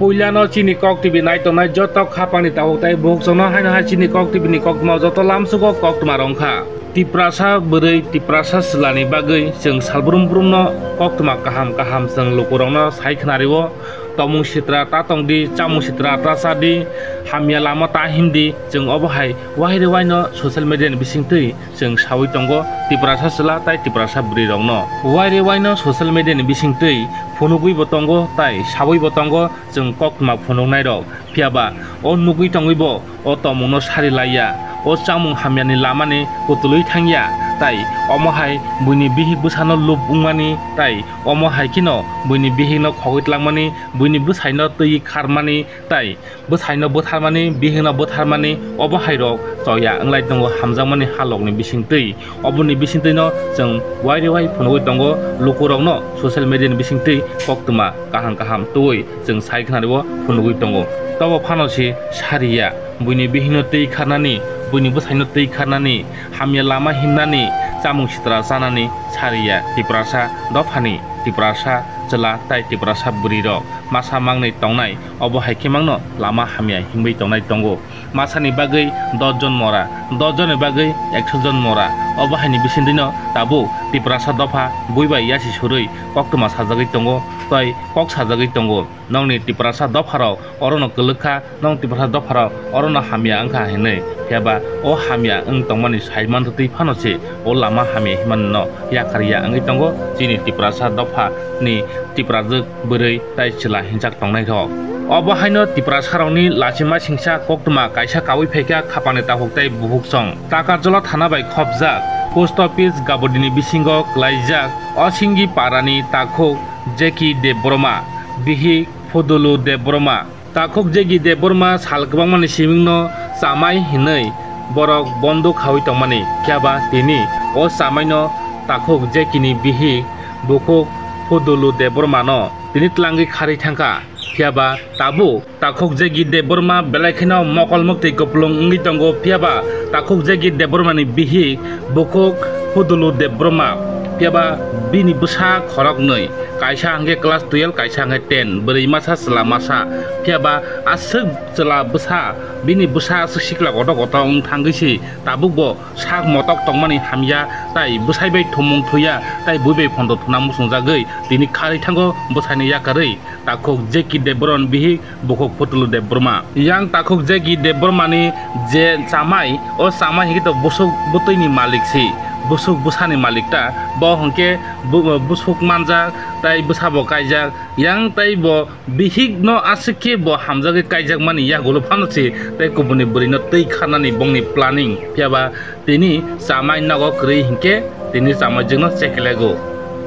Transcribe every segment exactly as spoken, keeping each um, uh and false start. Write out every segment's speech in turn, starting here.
Puilano chini Kok T V naitongnai joto khapangni tabuk tei bukhukchongno haino hai chini Kok T V ni koktwma joto lamsugo koktwma rwngkha. Tiprasa bwrwi Tiprasa chwlani bagwi chwng salbrum brumno koktwma kaham kaham chwng lukurokno sai khwnario. Tomung sitra ta tongdi, chamung sitra ta chadi, hamya lama ta himdi, chwng obo hai waire waino social media ni bisingtwi chwng saui tongo Tiprasa chwla tai Tiprasa bwrwi rokno. Waire waino social media ni bisingtwi phunugwi bo tongo tai saui bo tongo chwng koktwma phunuknai rok. Phiya ba o nugwi tongwi bo o tomungno sari laiya, o chamung hamyani lamani kutulwi thangya, tai omo hai buini bihik bwsano lup wngmani, tai omo hai kheno buini bihikno khogwi tlangmani, buini bwsaino twi kharmani, tai bwsaino bwtharmani, bihikno bwtharmani, obo hai rok choya wnglai tongo hamjakmani halokni bisingtwi. Oboni bisingtwino chwng waire wai phunugwi tongo lukurokno social media ni bisingtwi koktwma kaham kaham twiwi chwng sai khwnario phunugwi tongo. Tobo phano se sariya, buini bihikno twi kharnani, buini bwsaino twi kharnani, hamya lama himnani, chamung sitra chanani sariya Tiprasa dophani Tiprasa chwla tai Tiprasa bwrwirok. Masa mangnwi tongnai, obo hai khe mangno lama hamya himwi tongnai tongo. Masani bagwi dos jon mora, dos jonni bagwi ekso jon mora. Obo haini bisingtwino tabuk Tiprasa dopha bui bai yasi surwi koktwma sajagwi tongo, tei kok sajagwi tongo. Nokni Tiprasa dopharok orono kwlwk kha, nok Tiprasa dopharok orono hamya wngkha hinwi. Phiya ba o hamya wng tongmani sai mantwi phano se o lama hamya himani no yakarya wngwi tongo chini Tiprasa dophani Tiprajwk bwrwi tai chwla hinjak tongnai rok. Obo haino Tiprasa rokni lachima singsa koktwma kaisa kaui phaikha khapangni takhuk tai bukhuk song. Takarjala thana bai khopjak post office gabodini bisingo klaijak Osinggi parani takhuk Jeki Debbarma, bihik Pudulu Debbarma. Takhuk Jeki Debbarma sal kwbangmani simingno chamai hinwi borok bondo khaui tongmani. Phiya ba tini o chamaino takhuk Jekini bihik bukhuk Pudulu Debbarmano tini tlangwi kharwi thangkha. Phiya ba tabuk takhuk Jeki Debbarma belai kheno mokol mwktwi kupulung wngwi tongo. Phiya ba takhuk Jeki Debbarmani bihik bukhuk Pudulu Debbarma. Phiya ba bini bwsa khoroknwi, kaisa hwnkhe class twelve, kaisa hwnkhe ten, bwrwi masa chwla masa. Phiya ba aswk chwla bwsa, bini bwsa aswk sikla koto koto wng thangwi si tabuk bo sak motok tongmani hamya, tai bwsai bai thumung thuya, tai bui bai phondo thuna muchungjagwi tini kharwi thango bwsaini yakarwi takhuk Jeki Debbarmani bihik bukhuk Putulu Debbarma. Yang takhuk Jeki Debbarmani je chamai, o chamai hwnkhe to busuk bwtwini malik si, busuk bwsani malik ta. Bo hwnkhe bu-, busuk manjak, tai bwsa bo kaijak. Yang tai bo bihik no aswk khe bo hamjagwi kaijakmani yagulo phano se tei kubuni bwrwi no twi kharnani bongni planning. Phiya ba tini chamai nogo kwrwi hinkhe tini chamaijwk no chekelego.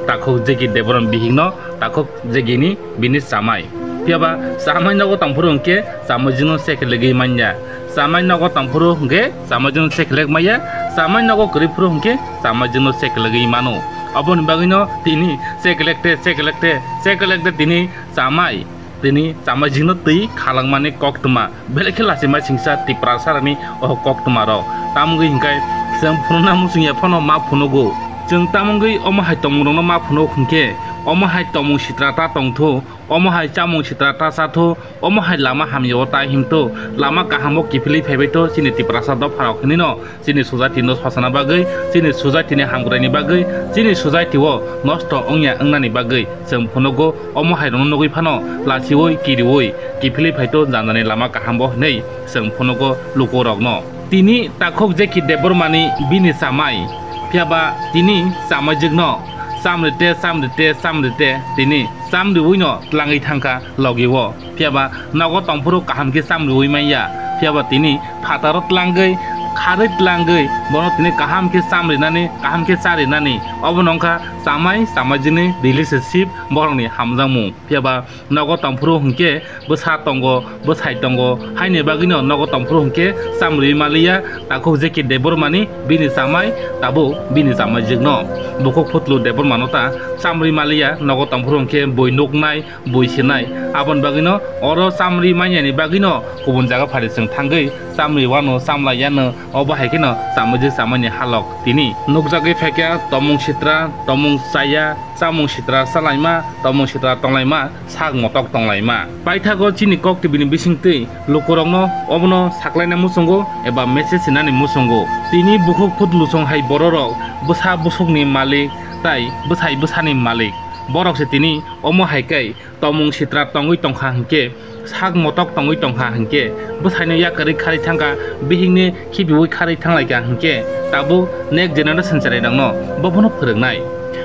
Takhuk Jeki Debbarma bihik no takhuk Jekini bini chamai. Phiya ba chamai nogo tongphuru hinkhe chamaijwk no chekelegwi manya. Chamai nogo tongphuru hinkhe chamaijwk no chekelek maya. Chamai nogo kwrwi phuru hinkhe chamaijwk no chekelegwi mano. Oboni bagwino tini chekelekte, chekelekte, chekelekte tini chamai, tini chamaijwkno twi khalangmani koktwma, belai khe lachima singsa Tiprasarani o koktwmarok. Tamogwi hinkhe chwng phunukna muchungya phano ma phunugo. Chwng tamogwi omo hai tongmungrokno ma phunugo hinkhe, omo hai tongmung sitra ta tongthu, omo hai chamung sitra ta chathu, omo hai lama hamyao ta himthu, lama kahamo kiphilwi phaibaithu chini Tiprasa dopharok hinwino. Chini society no sosana bagwi, chini society ni hamkraini bagwi, chini society o nosto wngya wngnani bagwi chwng phunugo. Omo hai rokno nugwi phano lachiui kiriui kiphilwi phaito janjani lama kaham bo hinwi chwng phunugo lukurokno. Tini takhuk Jeki Debbarmani bini chamai, phiya ba tini chamaijwkno chamrite, chamrite, chamrite tini chamriuino tlangwi thangkha logi o. Phiya ba nogo tongphuru kaham khe chamriui manya. Phiya ba tini phataro tlangwi, kharwi tlangwi, bono tini kaham khe chamrinani, kaham khe charinani. Obono wngkha chamai, chamaijwkni relationship, borokni hamjakmung. Phiya ba nogo tongphuru hinkhe bwsa tongo, bwsai tongo, haini bagwino nogo tongphuru hinkhe chamriui maliya. Takhuk Jeki Debbarmani bini chamai, tabuk bini chamaijwkno. Bukhuk Putulu Debbarmano ta chamriui maliya, nogo tongphuru hinkhe bui nuknai, bui sinai. Aboni bagwino oro chamri manyani bagwino kubun jaga phari chwng thangwi chamri wano, chamlaiyano, obo hai kheno chamaijwk chamaini halok tini nukjagwi phaikha. Tomung Sitra tomung chaya, chamung sitra chalaima, tomung sitra tonglaima, sak motok tonglaima. Paithago chini kok T V ni bisingtwi lukurokno obono saklaina muchungo eba message sinani muchungo. Tini bukhuk phutlusong hai bororok bwsa bwsukni malik tai bwsai bwsani malik. Borok se tini omo hai khe tomung sitra tongwi tongkha hinkhe, sak motok tongwi tongkha hinkhe, bwsaino yakarwi kharwi thangkha, bihikni khibiui kharwi thanglaikha hinkhe, tabuk next generation cherairokno bobono phwrwngnai.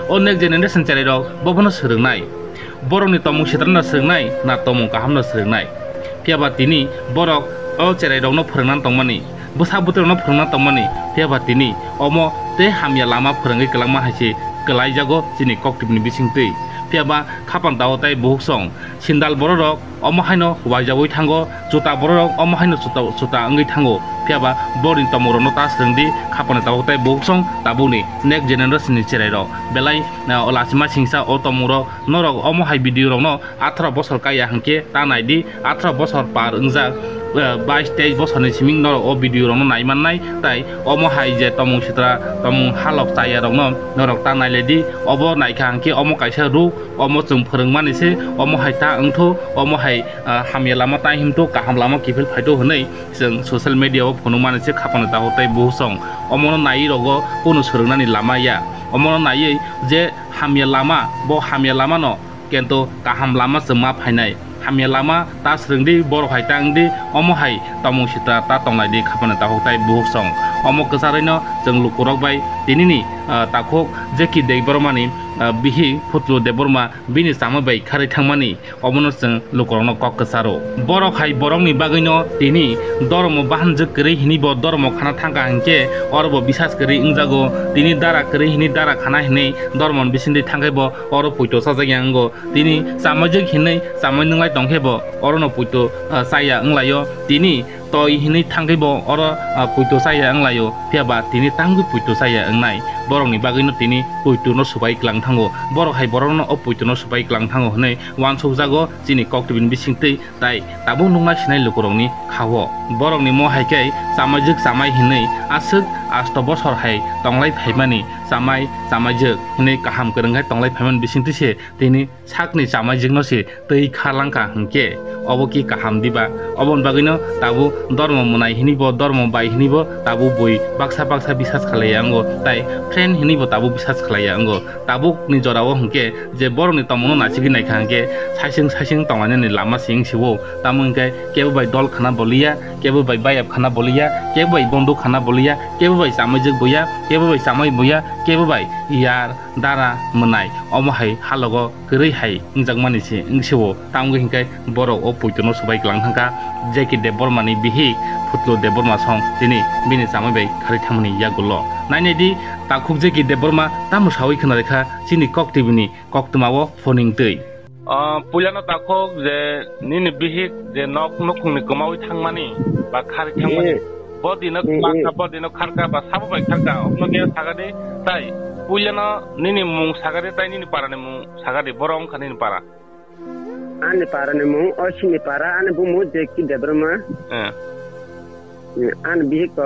O next generation cherairok bobono swrwngnai. Borokni tomung sitrano swrwngnai na tomung kahamno swrwngnai? Phiyaba tini borok o cherairokno phwrwngna tongmani, bwsa bwtwirokno phwrwngna tongmani, phiyaba tini omo tei hamya lama phwrwngwi kwlangma hai se kwlaijago chini kok T V ni bisingtwi. Phiyaba khapang tao tai buhuksong sindal bororok omo haino waijaui thango, chuta bororok omo haino chuta, chuta wngwi thango. Phiyaba borokni tomungrokno ta swrwngdi, khapangni tabuk tai buhuksong tabukni next generation ni cherairok belai, ah, lachima singsa o tomungrok norok omo hai video rokno atharo bosor kaiya hinkhe ta naidi, atharo bosor par wngjak, eh, bais teis bosorni siming norok o video rokno nai mannai, tai omo hai je tomung sitra, tomung halok chaya rokno norok ta nailaidi, obo naikha hinkhe omo kaisa ruk, omo chwng phwrwngmani se, omo hai ta wngtho, omo hai, ah, hamya lama tai himtho, kaham lama kiphil phaitho hwnwi chwng social media o phunukmani se khapangni tabuk tai buhuksong. Omono naiwi rogo kunu swrwngnani lama ya, omono naiwi je hamya lama, bo hamya lamano kento kaham lama chwng ma phainai. Hamya lama ta swrwngdi, borok hai ta wngdi, omo hai tomung sitra ta tonglaidi khapangni tabuk tai buhuksong. Omo kwcharwino chwng lukurok bai tinini, ah, takhuk J K Debbarmani, ah, bihik Phutlu Debbarma bini chamai bai kharwi thangmani obono chwng lukurokno kok kwcharo. Borok hai borokni bagwino tini dormo bahanjwk kwrwi hinwi bo dormo khana thangkha hinkhe oro bo bisas kwrwi wngjago. Tini dara kwrwi hinwi dara khana hinwi dormoni bisingtwi thangkhe bo oro poito chajak ya wngo. Tini chamaijwk hinwi chamai nwnglai tongkhe bo orono poito, ah, chaya wnglaio. Tini toi hinwi thangkhe bo oro, ah, poito chaya wnglaio. Phiyaba tini tangwi poito chaya wngnai. Borokni bagwino tini poitono swbai kwlang thango. Borok hai borokno o poitono swbai kwlang thango hinwi uansukjago chini kok T V ni bisingtwi. Tai tabuk nukna sinai lukurokni khao. Borokni mo hai khe chamaijwk chamai hinwi aswk asto bosor hai tonglai phaimani chamai chamaijwk hinwi kaham kwrwng hai tonglai phaimani bisingtwi se tini sakni chamaijwkno se twi kha langkha hinkhe obo ki kaham diba? Oboni bagwino tabuk dormo mwnai hinwi bo, dormo bai hinwi bo tabuk bui baksa baksa bisas khlaiya wngo, tai friend hinwi bo tabuk bisas khlaiya wngo. Tabukni jorao hinkhe je borokni tongmungno naisigwi naikha hinkhe saising saising tonglainani lama se wng sio. Tamo hinkhe kebo bai dol khana boliya, kebo bai bayap khana boliya, kebo bai bonduk khana boliya, kebo bai chamaijwk boya, kebo bai chamai boya, kebo bai yar, dara, mwnai, omo hai halogo kwrwi hai wngjakmani se wng sio. Tamo hinkhe borok o poitono swbai kwlang thangkha, J K Debbarmani bihik Phutlu Debbarma song tini bini chamai bai kharwi thangmani yagulo. Nainai di, takhuk J K Debbarma tamo sawi khna rwkha chini Kok T V ni koktwmao phoning twi. Ah, puilano takhuk je nini bihik je nok nukhungni kwmawi thangmani ba kharwi thangmani, eh, bo dino eh, kwma eh, kha, bo dino kharkha ba sabo bai kharkha, okno khe sakadi tai puilano nini mung sakadi tai nini parani mung sakadi, borok wngkha nini para. Ani para ni mung Oshini para, ani bumung J K Debbarma. Eh. Ani bihik to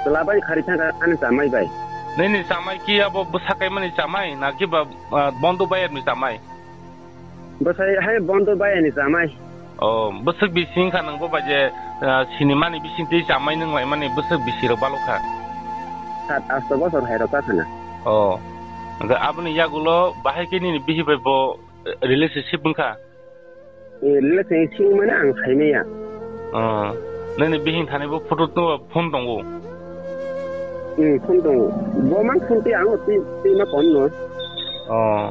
chwla bai kharwi thangkha ani chamai bai. Nini chamai ki abo bwsa kaimani chamai na kiba, ah, bondo bayar ni chamai? Bwsai hai bondo bayar ni chamai. Oh, bwswk bisi wngkha nwng bo bai je, ah, sinimani bisingtwi chamai nwng laimani bwswk bisi rok balokha? Sat asto bosor hai rok kha khana. Oh. Hwnkhe aboni yagulo bahai khe nini bihik bai bo relationship wngkha? Eh, relationship mane ang saimaya. Oh. Nini bihik thani bo photo to phone tongo? Hmm, phone tongo. Bo man phone twi ang twi, twi ma phone no. Oh.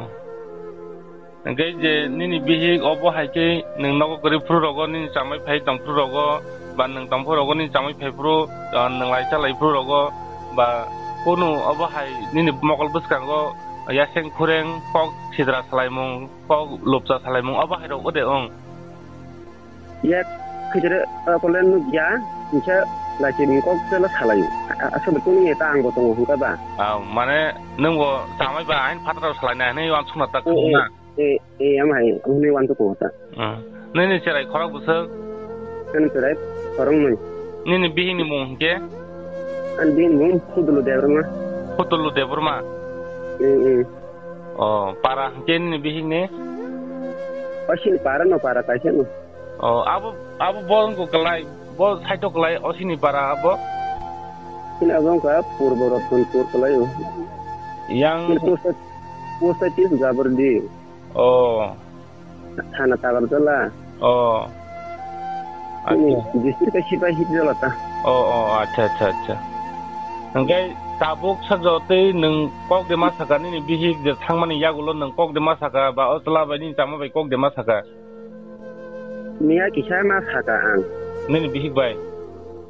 Hwnkhe je nini bihik obo hai khe nwng nogo kwrwi phuru rogo, nini chamai phai tong phuru rogo, ba nwng tong phuru rogo, nini chamai phai phuru, ah, nwng lai cha lai phuru rogo, ba kunu obo hai nini mokol bwskango yaseng khureng kok sidra salaimung, kok lupcha salaimung, obo hai rok ode wng? Yak khichire, ah, kole nukya, hingkhe lachi ni kok chelo salai. A-, aswk tuni eta ang bo tongo hwnkha ba? Ah, mane nwng bo chamai ba ain phataro salai nai hinwi uansukna ta khwna? Eh, eh, eh, eh, am hai, hwnwi uansukha ta. Ah. Nini cherai khorok bwswk? Ani cherai khorok nwi. Nini bihini mung hinkhe? Ani bihini mung Phutulu Debbarma. Phutulu Debbarma. Hmm, hmm. O, para hwnkhe nini bihik ni? O sini para no, para kaisa no. O, abo, abo bo wngkha kwlai, bo side o kwlai, o sini para abo? Sini abo wngkha Purbo Rothanpur kwlai o. Yang sini post, post office Jabardi. O. Thana Tagarjala. O. Sini acha. District khe Sipahi Hit jala ta. O, o, acha, acha, acha. Hwnkhe tabuk sajo tei nwng kok de ma saka, nini bihik je thangmani yagulo nwng kok de ma saka, ba o chwla bai nini chama bai kok de ma saka? Miya kisa ma saka ang. Nini bihik bai?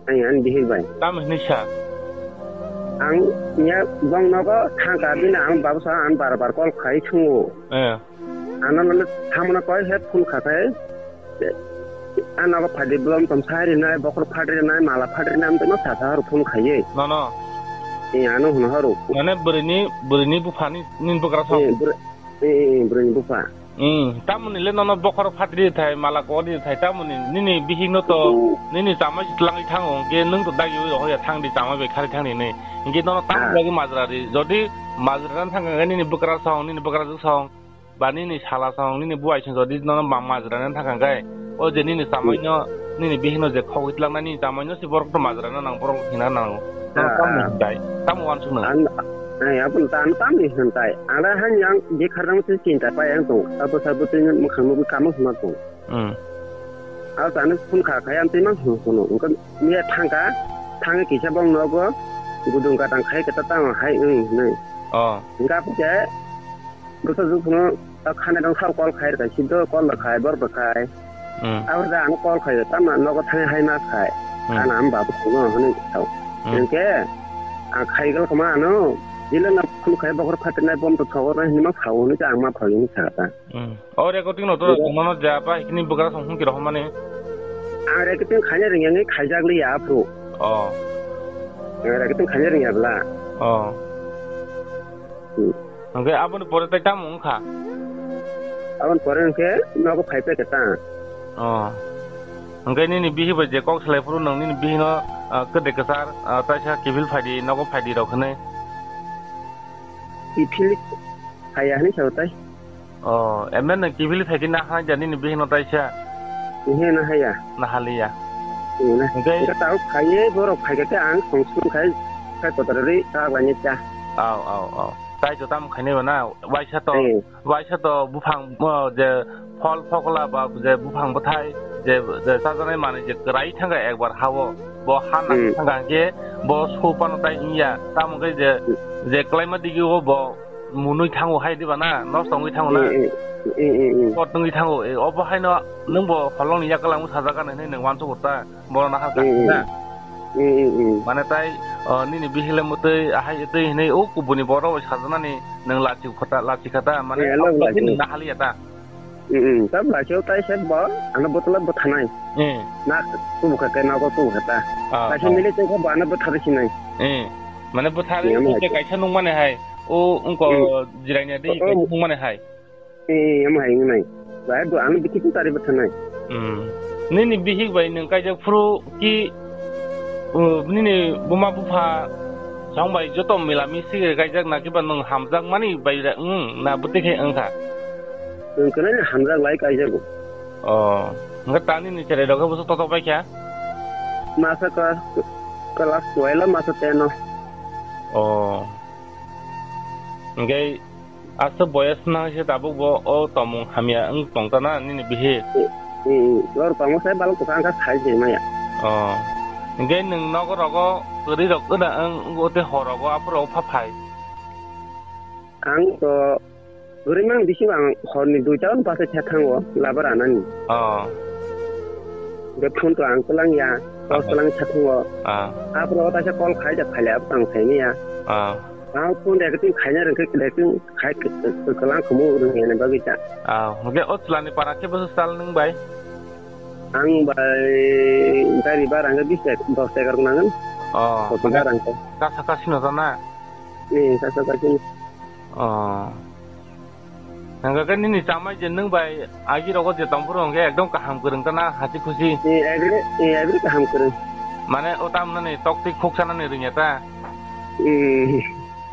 Ang ani bihik bai. Tamo hinwi sa? Ang miya bong nogo thangka bini ang babu sa ang bar bar call khai thungo. Eh. Ano no thamna koi he phone kha khai. Ano ko phadi blom tom sai ri nai, bokhor phadi ri nai, mala phadi ri nai, amtwi no sa sa haru phone khai ye. No, no. Eh, ano hwn haru. Mane bwrwini, bwrwini buphani nini bwkra song. Eh, bwrwi-, Eh, eh, eh, bwrwini bupha. Hmm, tamoni le nono bokhorok phatri thai, mala kori thai, tamoni nini bihik no to, hmm, nini chamai twlangwi thango, hwnkhe nwng to dagi ui rohor ya, thang di chamai bai khari thang di hinwi. Hwnkhe nono tamoni, ah, bagwi majra ri, jodi majra rwna thang kha, nini bwkra song, nini bwkrajwk song, ba nini sala song, nini buai song, jodi nono ma-, majra rwna thang kha, o je nini chamai no, hmm, nini bihik no je khogwi twlangnai, nini chamai no se borok to majra rwna nang, borok hina nang. Tamo, ah, tamo hintai, tamo uansuknai? Ang, eh, aboni ta, ang tamni hintai. Ang da han yang bikharnang se chinta pai ang tong. Sabo sabo tei mwkhang nugwi kamo hwnma tong. Hmm. Ang tani phone kha khai ang tei mang hwn hwno. Wngkha miya thangka, thangwi kisa bong nogo gudung gatang khai kata tamo hai wng hinwi. Oh. Wngkha khe Bwsajwk phano ta khani rang sao call khai rwkha, sido call rwkhai, borok rwkhai. Hmm. Abo da ano call khai, tamo nogo thangwi hai ma khai. Hmm. Ano ang babu phano hwnwi sao. Hmm. Hwnkhe ang khai gal kama ano, jila na phone khai bokhor phatirnai bom to thogor nai hwnwi ma sao hwnwi ang ma phai hwnwi sakha ta. Hmm. O recording no to, iya, tongmano ja pa hikini bwkra song hwn kiro hwnmani. Ang recording khaina rwngya wngwi khaijak liya aphuru. Oh. Ang recording khaina rwngya bwla. Oh. Hmm. Hwnkhe aboni pore tei tamo wngkha? Aboni pore hwnkhe nogo phai phai khe ta. Oh. Hwnkhe nini bihi bai je kok salai phuru nwng nini bihino, ah, kwdwi kwchar, ah, taisa kiphil phaidi, nogo phaidi rok hwnwi. Kiphil phaiya hwnwi sao tai. Oh, emne nwng kiphil phaikhe naharja nini bihino taisa? Ehe, nahaya. Nahaliya. Ehe, na. Hwnkhe hwnkhe tao phaiye borok phaikhe khe ang song song khai, khai kotor ri kak lainai cha. Au, au, au. Tai to tamo khainai ba na, waisa to, eh, waisa to buphang, o, je phol phokla ba je buphang bwthai, je, je chajaknai manwi je kwrai thangkha ekbar ha-o, bo ha nang, hmm, thangkha hwnkhe bo sopano tai wngya, tamo khe je, hmm, je kwlaima digi o bo munui thango hai diba na, nosto wngwi thango na, hmm, hmm, hmm, hmm, hmm, pot wngwi thango, e, obo haino nwng bo holongni yakwlang sajak gana hinwi nwng uansukgo ta. Borok nahar, mm, kha na? Mm, mm, mm. Mane tai, o, nini bihikle mwtwi, ahai twi hinwi o kubuni borok bai sajaknani nwng lachi khata, lachi khata, mane, eh, log abo lachi. Nahaliya ta? Mm, mm. Tab lachi o tai se bo, ano bottle bwthanai. Eh. Na, tubu khata, na ko tubu khata. Ah, kaisa, ah, mili tongkha bo ano bwtharwi sinai. Eh. Mane bwtharwi, eh, kaisa nungmani hai. O, wngko, mm, jiraini di, o, o, kaisa nungmani hai. Eh, omo hai wngnai. Bahai bo ano bithi tari bwtharnai. Hmm. Nini bihik bai nwng kaijak phuru ki, uh, nini buma bupha song bai joto mila misi kaijak na kiba nwng hamjak mani bai ra wng na bwtwi khe wngkha? Nwng kwrwini hamjak lai kaijago. Oh, hwnkhe ta nini cherai rok khe bwswk totok bai kha? Masa class, class twelve o, masa ten o. Oh. Hwnkhe aswk boyes nang se tabuk bo o tongmung hamya wng tong ta na nini bihik? Hmm, hmm. Lor tongma sai balok tongkha, ang kha sai se maya. Oh. Hwnkhe nwng nogo rogo kwrwi rok wna wng, wng tei hor rogo aphuru rok pha phai? Ang to kwrwi mang bising ang horni duita o bachai khe thango labar anani. Oh. Hwnkhe phone to ang twlang ya, oh, tor twlang khe thango. Ah. Aphuru rok kaisa call khai da, phaile abo tang sai maya. Ah. Ang phone recording khaina rwngkhe, recording khai k-, k-, kwlang khumu rwngya ni bagwi ta. Ah, hwnkhe o chwlani para khe bwswk sal nwng bai? Ang bai gari bara hwnkhe bis ek, dos ekar nangwk. Oh, auto mane bara hwnkhe. Kasa kasino ta na? Eh, kasa kasino. Oh. Hwnkhe khe nini chamai je nwng bai agi rogo je tongphuru hwnkhe ekdom kaham kwrwng ta na, hasi khusi? Eh, every, eh, every kaham kwrwng. Mane o tamnani toktwi khuksanani rwngya ta? Eh.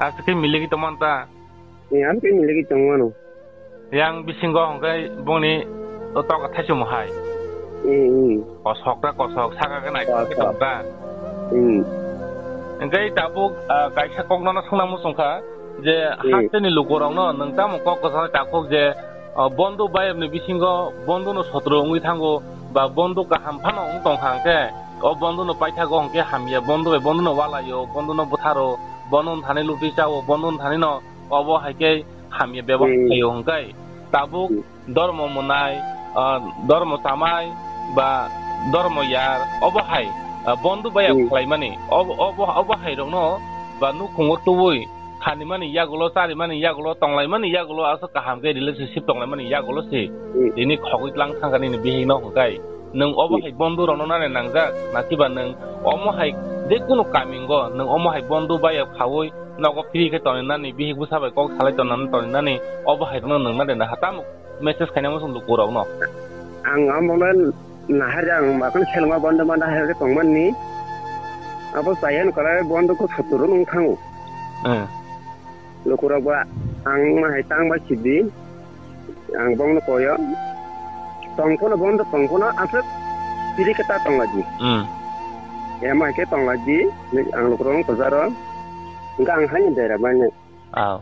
Aswk khe miligwi tongmani ta? Eh, ang tei miligwi tongmano. Yang bisingo hwnkhe bongni o toka thaichung hai. Hmm, hmm. Kosok ta kosok, saka khe naithok khe Kosok. tong ta. Hmm. Hwnkhe tabuk, ah, kaisa kok nono swngna muchung kha je Hmm. hasteni lukurokno nwng tamo kok kwchangni takhuk je, ah, bondhu bayapni bisingo bondhuno sotro wngwi thango ba bondhu kaham phano wng tong kha hwnkhe o bondhuno paithago hwnkhe hamya, bondhu bai bondhuno walaio, bondhuno bwtharo, bondhuno thani lutwi chao, bondhuno thanino obo hai khe hamya bebohar Hmm. khlaio hwnkhe tabuk Hmm. dormo mwnai, ah, dormo chamai ba dormo yar obo hai, ah, bondhu baya Hmm. khlaimani obo, obo, obo hai rokno ba nukhungo tubui khanimani yagulo, charimani yagulo, tonglaimani yagulo aswk kaham khe relationship tonglaimani yagulo se Hmm. tini khogwi tlang thangkha nini bihikno hwnkhe. Nwng obo Hmm. hai bondhu rokno nani nangjak, nakiba nwng omo hai je kunu kamingo nwng omo hai bondhu baya khaui nogo free khe tongwi nani bihik bwsa bai kok salai tongna, tongwi nani obo hai rokno nwng nani naha tamo message khaina muchung lukurokno. Ang amokno naharjak, ang makhon selengma bondhu manda hai khe tongmani. Abo chaya no kwlai bondhu khe sotoro nung thango. Eh. Lukurok ba ang ma hai tang ba sidi. Ang bongno koyo. Tongphano bondhu tongphano aswk piri khe ta tonglaji. Hmm. Ema hai khe tonglaji. Ang lukurok no kwcharo. Hwnkhe ang haino dera bani. Ah.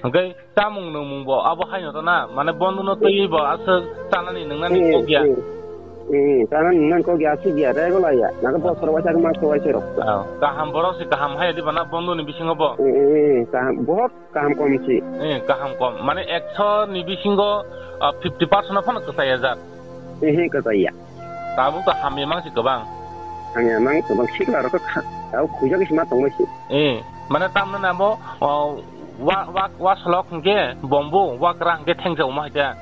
Hwnkhe chamung nwngmung bo abo haino to na, mane bondhuno twiwi bo aswk chanani nwngnani Hmm, kok ya. Hmm. Hmm, chanani nwngnani kok ya, aswk ya, regular ya. Nangkhe bosor waisa khe mas waisa rok. Ah, kaham borok se kaham haya diba na bondhuni bisingo bo? Hmm, hmm, hmm, kaham, bohot kaham kom si. Eh, kaham kom. Mane ekso ni bisingo, ah, fifty percent phano kwchaya jak. Ehe, kwchaya. Tabuk to hamya mang si kwbang. Hamya mang kwbang sikla rok kha, tabuk khuijak si ma tongbai si. Eh, mane tamno na bo, oh, wa, wa, wa solok hwnkhe bombo, wa kwra hwnkhe thengsa omo hai ta.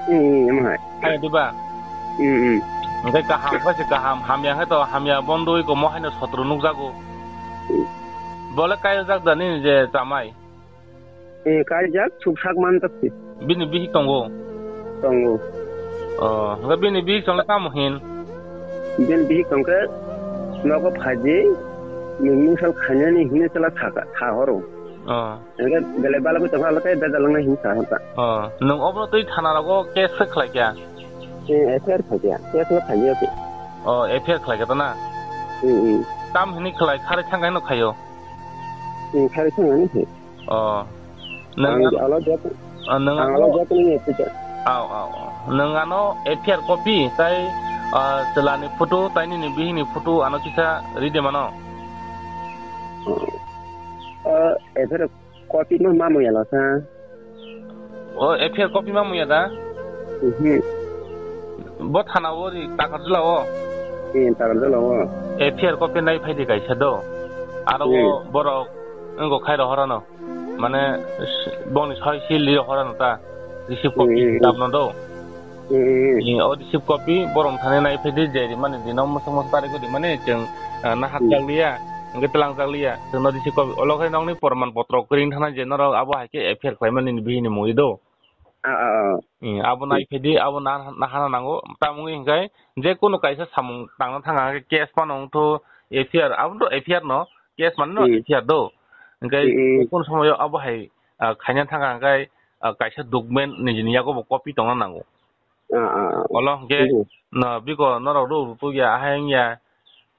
Hmm, hmm, omo hai. Hai diba? Hmm, hmm. Hwnkhe kaham khe se kaham, hamya khe to hamya bondoi ko mo haino sotro nukjago. Hmm. Bole kaijak da nini je chamai? Eh, kaijak, suk sak manjak se. Bini bihik tongo? Tongo. Oh, hwnkhe bini bihik tongkhe tamo hin? Bini bihik tongkhe nogo phaidi, nwng mungsal khainani hinwi chwla sakha, sa horo. Oh. Hwnkhe belai balagwi tongkha, alokhe bejal wngnai hinwi sa hor ta. Oh, nwng obono twi thana rogo case khe khlai kha? Eh, F I R khlai kha, case no khlai ya khe. Oh, F I R khlai kha to na? Hmm, hmm. Tam hinwi khlai, kharwi thangkha hino khaio? Hmm, kharwi thangkha ni khe. Oh. Nwng Ang ano, alo jak, oh, nwng ang ano, alo jak ni ya pita. Aw, aw, aw. Nwng ano F I R copy, tai, ah, chwla ni photo, tai nini bihik ni photo, ano kisa ri de mano. Oh, F I R copy no ma muya lo sa. Oh, F I R copy ma muya da? Mhm. Bo thana o ri Takarjala o? Eh, Takarjala o. F I R copy nai phai di kaisa do. Aro o Hmm. borok wngkha khai rohorano. Mane, s-, bongni soi sil li rohorano ta. Receive copy Hmm, hmm, hmm. kitab no do. Hmm, hmm, hmm. Ni o receive copy borok thani nai phai di je ri mani dino mosok mosok tari ko di mani chwng, ah, nahak Hmm. jak liya, hwnkhe tlang jak liya. Chwng no receive copy. Olo khai nokni porman potro kwring thana je norok abo hai khe F I R khlai mani ni bihini mungwi do. Ah, ah, ah. Hmm, abo nai phai di, abo na, nahana nango. Tamungwi hwnkhe je kunu kaisa samung tangna thanga hwnkhe case phano wngthu F I R, abo to F I R no, case mane no Hmm. F I R do. Hwnkhe Hmm, hmm. je kunu somoyo abo hai, ah, khaina thanga hwnkhe, ah, kaisa document nijini yago bo copy tongna nango. Ah, ah, ah. Olo hwnkhe Hmm. no biko norok rw rw ya, ahai wngya,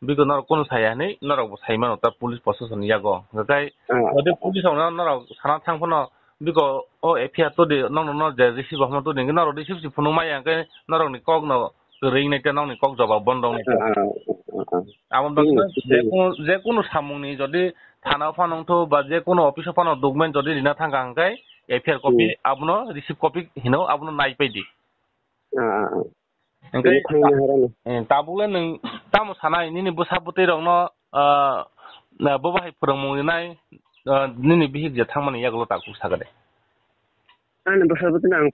biko norok kunu saya hinwi norok bo sai mano ta police proshasoni yago. Hwnkhe Ah. ode police rok no norok sana thang phano biko o F I R to di, nokno no je receive bo hwnma to di, hwnkhe norok receive si phunuk maya, hwnkhe norokni kok no kwrwi wngnai tei nokni kok jobab bondo wngnai tei. Ah, ah, ah, ah. Abo Hmm, bagwi no hmm. je kunu, je kunu samungni jodi thana o phano wngthu ba je kunu office o phano document jodi rina thangkha hwnkhe F I R copy Hmm. abono receive copy hino abono nai pai di. Ah, ah, ah. Hwnkhe Tini thangna ta-, harani. Eh, tabukle nwng tamo sanai nini bwsa bwtwi rokno, ah, na, bo bahai phwrwngmung rinai, ah, nini bihik je thangmani yagulo takhuk sakha de? Ani bwsa bwtwino ang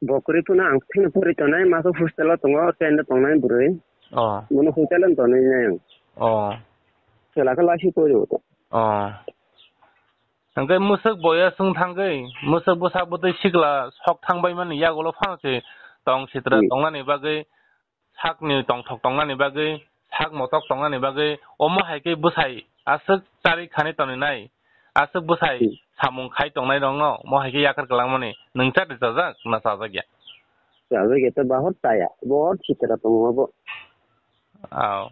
bo kwrwi phano ang phino pori tongnai, masa hostel o tongo, ten o tongnai bwrwi. Oh. Bono hotel o tonwi nai ang. Oh. Chwla khe laisi pori o to. Oh. Hwnkhe mwswk boya chwng thangwi, mwswk bwsa bwtwi sikla sok thangbaimani yagulo phano se tong sitra Hmm. tongnani bagwi, sakni tongthok tongnani bagwi, sak motok tongnani bagwi, omo hai khe bwsai aswk chari khani tongwi nai, aswk bwsai Hmm. samung khai tongnai rokno mo hai khe yakar kwlangmani. Nwng cha de chajak na chajak ya? Chajak ya, to bahut chaya. Bahut sitra tongo bo. Aw.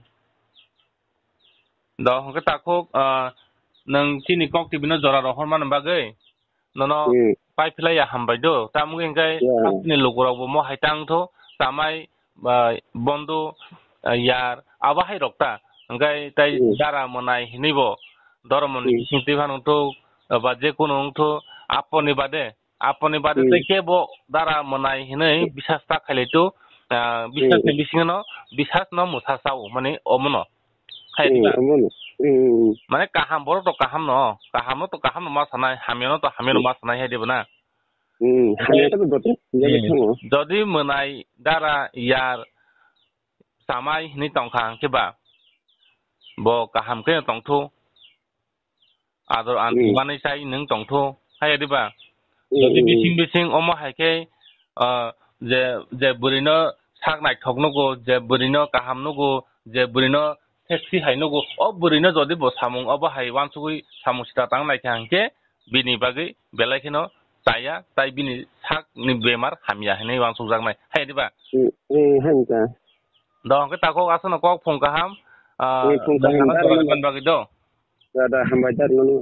Do hwnkhe takhuk, ah, nwng chini Kok T V no jora rohor mani bagwi nono Hmm. pai phlai ya hambai do. Tamo hwnkhe Yeah. Hasteni lukurokbo mo hai tang tho, chamai, ah, bondo, ah, yar, abo hai rok ta. Hwnkhe tai Hmm. dara mwnai hinwi bo doromoni Hmm. bisingtwi phano wngthok, ah, ba je kunu wngthok, aponi bade, aponi bade Hmm. tei kebo dara mwnai hinwi Hmm. bisas ta khailaitu, ah, bisas Hmm. ni bisingno, bisas no mwsa sao, mani omono. Hai Hmm, diba? Omono. Hmm. Mane kaham borok to kaham no, kaham no to kaham no ma sanai, hamya no to hamya no Hmm. Ma sanai hai diba na? Hmm, hamya to bote, jaga Hmm. thango. Jodi mwnai dara yar chamai hinwi tongkha hwnkhe ba, bo kaham khe tongthu. Ador an Hmm. Manwi sai nwng tongthu, hai diba? Hmm, Jodi hmm. Bising bising omo hai khe, ah, je, je bwrwino sak naithok nugo, je bwrwino kaham nugo, je bwrwino sexy hai nugo, o bwrwino jodi bo samung obo hai uansugwi samung sita tang lai kha hwnkhe bini bagwi belai kheno chaya, tai bini sakni bemar hamya hinwi uansukjaknai, hai diba? Hmm, hmm, hai wngkha. Do hwnkhe takhuk aswkno kok phung kaham, ah, Hmm, phung kaham, nokha dara jora mano. Rwban bagwi do. Da, da, hambai, da, rwmani.